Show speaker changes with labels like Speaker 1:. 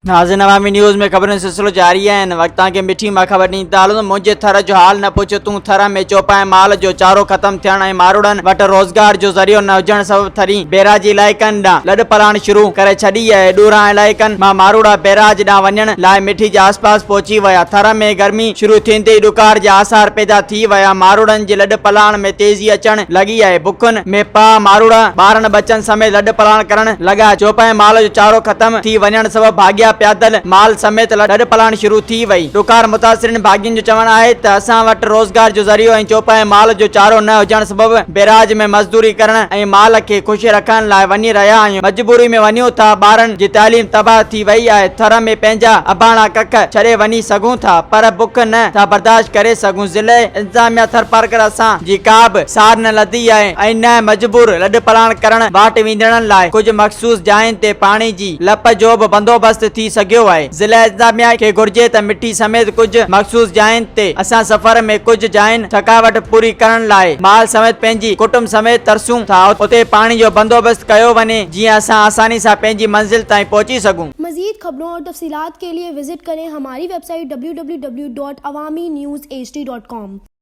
Speaker 1: ناظرين عوامي نيوز ۾ خبرن جو سلسلو جاري آهي هن وقت توهان کي مٺي مان خبر ڏيندا هلون ته منهنجي ٿر جو حال نه پڇ تون ٿر ۾ چوپائي مال جو چارو ختم ٿيڻ ۽ ماروئڙن وٽ روزگار جو ذريعو نه هجڻ سبب ٿري بيراجي علائقن ڏانهن لڏ پلاڻ شروع ڪري ڇڏي آهي ڏورانهن علائقن مان ماروئڙا بيراج ڏانهن وڃڻ لاء مٺي جي آسپاس پهچي ويا ٿر ۾ گرمي شروع ٿيندي ئي ڏڪار جا آثار پيدا ٿي ويا ماروئڙن جي لڏ پلاڻ ۾ تيزي اچڻ لڳي آهي بکن ۾ پاهه ماروئڙا ٻارن ٻچن سميت لڏ پلاڻ ڪرڻ لڳا چوپائي مال جو چارو ختم ٿي وڃڻ سبب ڀاڳيا پيادل مال سميت لڏ پلاڻ شروع ٿي وئي. ڏڪار متاثرين ڀاڳين جو چوڻ آهي ته اسان وٽ روزگار جو ذريعو ۽ چوپائي مال جو چارو نه هجڻ سبب بيراج ۾ مزدوري ڪرڻ ۽ مال کي خوش رکڻ لاء وڃي رهيا آهيون مجبوري ۾ وڃون ٿا ٻارن جي تعليم تباهه ٿي وئي آهي ٿر ۾ پنهنجا اباڻا ڪک ڇڏي وڃي سگهون ٿا پر بک نه ٿا برداشت ڪري سگهون ضلعي انتظاميا ٿرپارڪر اسان جي ڪا به سار نه لڌي آهي ۽ نه مجبور لڏپلاڻ ڪرڻ واٽ ويندڙن لاء ڪجهه مخصوص جاين تي پاڻي جي لپ جو به بندوبست ٿي سگهيو آهي. ضلعي انتظاميا کي گهرجي ته مٺي سميت ڪجهه مخصوص جاين تي اسان سفر ۾ ڪجهه جاين ٿڪاوٽ پوري ڪرڻ لاء مال سميت پنهنجي ڪٽنب سميت ترسون ٿا اتي پاڻي جو بندوبست ڪيو وڃي جيئن اسان آساني سان پنهنجي منزل تائين پهچي سگهون.
Speaker 2: مزيد خبرون اور تفصيلات کے لئے وزٽ ڪرين ھماري web site www.awamiNewsHD.com.